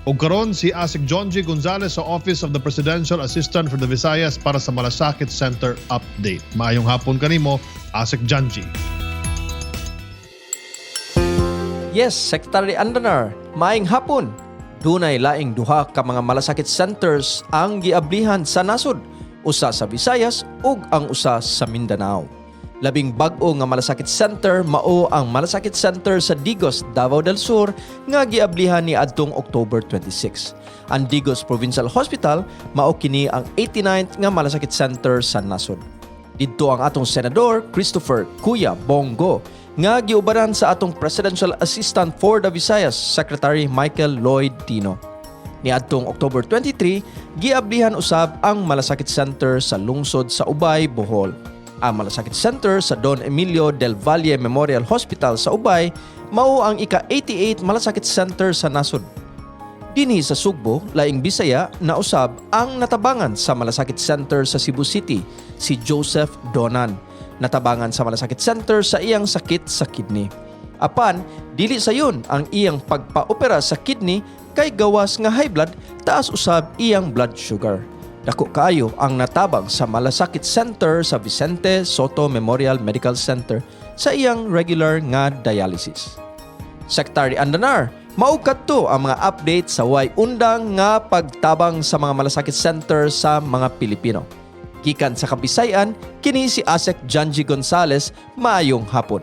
Ug karon si Asec John G. Gonzales sa Office of the Presidential Assistant for the Visayas para sa Malasakit Center update. Maayong hapon kanimo, Asec John G. Yes, Secretary Andanar, maayong hapon. Dunay laing duha ka mga malasakit centers ang giablihan sa nasod, usa sa Visayas ug ang usa sa Mindanao. Labing bag-o nga malasakit center mao ang Malasakit Center sa Digos, Davao del Sur nga giablihan ni adtong October 26. Ang Digos Provincial Hospital mao kini ang 89th nga Malasakit Center sa nasod. Didto ang atong Senador Christopher Kuya Bong Go nga giubaran sa atong Presidential Assistant for the Visayas, Secretary Michael Lloyd Tino. Niadtong October 23, giablihan usab ang Malasakit Center sa lungsod sa Ubay, Bohol. Ang Malasakit Center sa Don Emilio del Valle Memorial Hospital sa Ubay mao ang ika-88 Malasakit Center sa nasod. Dinhi sa Sugbo, laing Bisaya, nausab ang natabangan sa Malasakit Center sa Cebu City, si Joseph Donan. Natabangan sa Malasakit Center sa iyang sakit sa kidney. Apan, dili sayon ang iyang pagpaopera sa kidney kay gawas nga high blood, taas usab iyang blood sugar. Dako kaayo ang natabang sa Malasakit Center sa Vicente Sotto Memorial Medical Center sa iyang regular nga dialysis. Secretary Andanar, mao kadto ang mga update sa way undang nga pagtabang sa mga malasakit center sa mga Pilipino. Gikan sa Kabisayan, kini si Asec Janji Gonzales, maayong hapon.